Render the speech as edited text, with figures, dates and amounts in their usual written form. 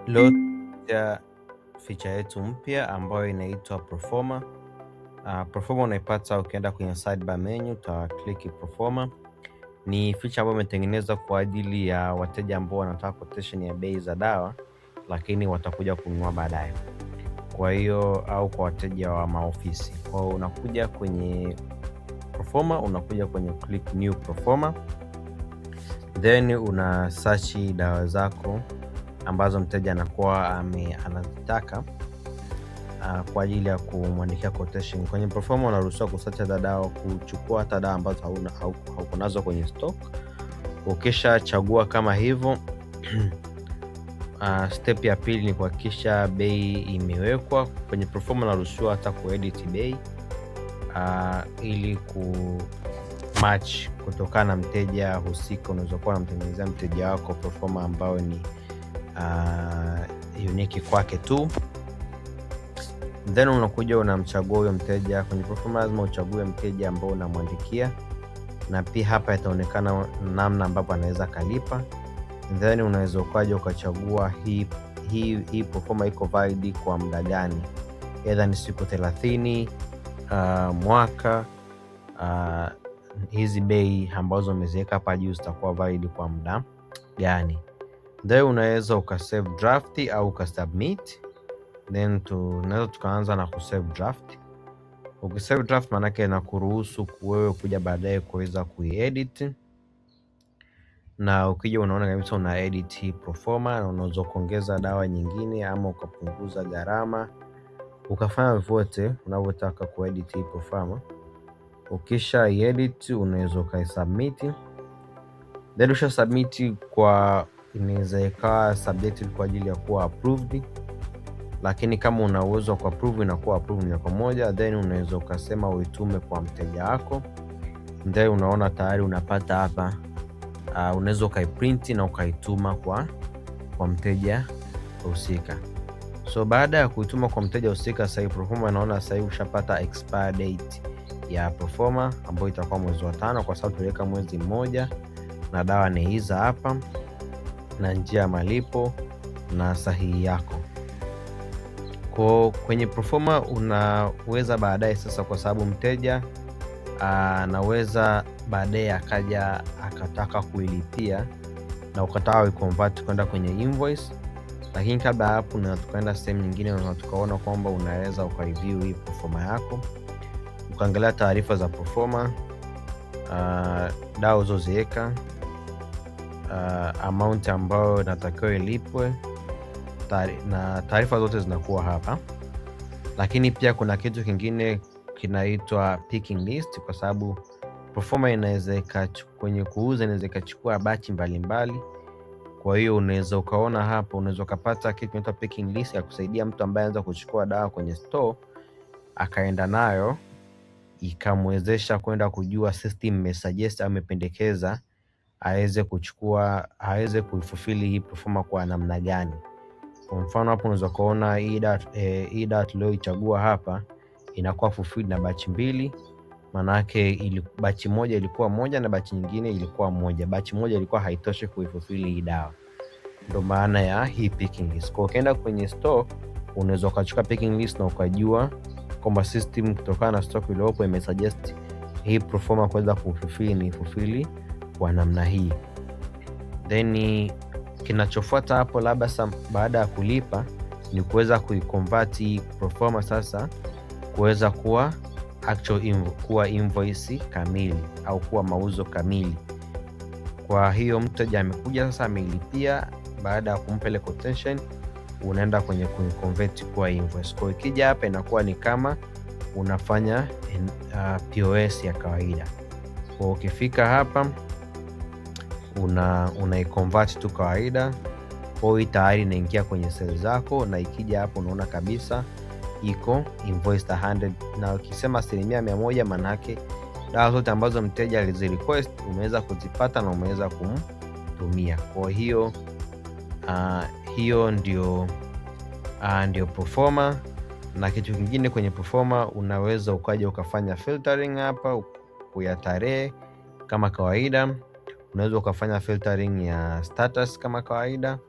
Leo ya feature yetu mpya ambayo inaitwa Proforma. Proforma unaipata ukienda kwenye sidebar menu, uta click Proforma. Ni feature ambayo imetengenezwa kwa ajili ya wateja ambao wanataka quotation ya bei za dawa, lakini watakuja kununua baadaye. Kwa hiyo au kwa wateja wa maofisi. Kwa hiyo unakuja kwenye Proforma, unakuja kwenye click new Proforma, then una search dawa zako ambazo mteja anakuwa anazitaka kwa ajili ya kumwandikia quotation. Kwenye Proforma unaruhusiwa kusearch hata dawa, kuchukua hata dawa ambazo hauko nazo kwenye stock. Ukishachagua kama hivyo step ya pili ni kuhakikisha bei imewekwa kwenye Proforma. Unaruhusiwa hata kuedit bei ili ku match kutokana na mteja husika. Unaweza kuwa unamtengenezea mteja wako proforma ambayo ni unique kwake tu, then unakuja unamchagua huyo mteja kwenye proforma. Lazima uchague mteja ambao unamwandikia, na pia hapa itaonekana namna ambapo anaweza kalipa. Then unaweza ukaja ukachagua hii proforma iko valid kwa muda gani, either ni siku 30, mwaka. Hizi bei ambazo umeziweka hapa juu zitakuwa valid kwa muda gani? Then unaweza ukasave draft au ukasubmit. Then tunaweza tukaanza na kusave draft. Ukisave draft, maanake inakuruhusu wewe kuja baadaye kuweza kuiedit, na ukija unaona kabisa una edit hii proforma, na unaweza kuongeza dawa nyingine ama ukapunguza gharama, ukafanya vyovyote unavyotaka kuedit hii proforma. Ukisha edit unaweza ukaisubmit, then usha submit kwa inaweza ikawa subjected kwa ajili ya kuwa approved, lakini kama una uwezo wa kuapprove inakuwa approved moja kwa moja, then unaweza ukasema uitume kwa mteja wako, then unaona tayari unapata hapa. Unaweza ukaiprint na ukaituma kwa mteja husika. So baada ya kuituma kwa mteja husika, sasa hivi proforma naona sasa hivi ushapata expire date ya proforma ambayo itakuwa mwezi wa 5, kwa sababu tuliweka mwezi mmoja, na dawa ni hizi hapa na njia ya malipo na sahihi yako. Kwa kwenye proforma unaweza baadaye sasa, kwa sababu mteja anaweza baadaye akaja akataka kuilipia na ukataka uiconvert kwenda kwenye invoice, lakini kabla hapo na tukaenda sehemu nyingine na tukaona kwamba unaweza ukareview hii proforma yako, ukaangalia taarifa za proforma, dawa ulizoziweka, amount ambayo inatakiwa ilipwe na taarifa zote zinakuwa hapa. Lakini pia kuna kitu kingine kinaitwa picking list, kwa sababu proforma inaweza kwenye kuuza inaweza ikachukua batch mbalimbali. Kwa hiyo unaweza ukaona hapo, unaweza ukapata kitu kinaitwa picking list ya kusaidia mtu ambaye anaweza kuchukua dawa kwenye store akaenda nayo ikamwezesha kwenda kujua system imesuggest au imependekeza aweze kuchukua aweze kuifulfill hii proforma kwa namna gani. Kwa mfano hapo unaweza kuona hii dawa tulioichagua hapa inakuwa fulfilled na batch mbili, manake batch moja ilikuwa moja na batch nyingine ilikuwa moja. Batch moja ilikuwa haitoshi kuifulfill hii dawa, ndo maana ya hii picking list. Kwa ukienda kwenye store unaweza ukachukua picking list na ukajua kwamba system kutokana na stock iliyopo imesuggest hii proforma kuweza kufulfill ni fulfill kwa namna hii. Then kinachofuata hapo labda baada ya kulipa ni kuweza kuiconvert hii proforma sasa kuweza kuwa actual kuwa invoice kamili au kuwa mauzo kamili. Kwa hiyo mteja amekuja sasa ameilipia, baada ya kumpa ile quotation unaenda kwenye kuiconvert kuwa invoice. Kwa hiyo ikija hapa inakuwa ni kama unafanya POS ya kawaida. Kwa ukifika hapa unaiconvert tu kawaida. Kwa hiyo tayari inaingia kwenye sales zako, na ikija hapo unaona kabisa iko invoiced 100, na ukisema 100% maana yake dawa zote ambazo mteja alizirequest umeweza kuzipata na umeweza kumtumia. Kwa hiyo hiyo ndio proforma. Na kitu kingine kwenye proforma unaweza ukaja ukafanya filtering hapa ya tarehe kama kawaida. Unaweza ukafanya filtering ya status kama kawaida.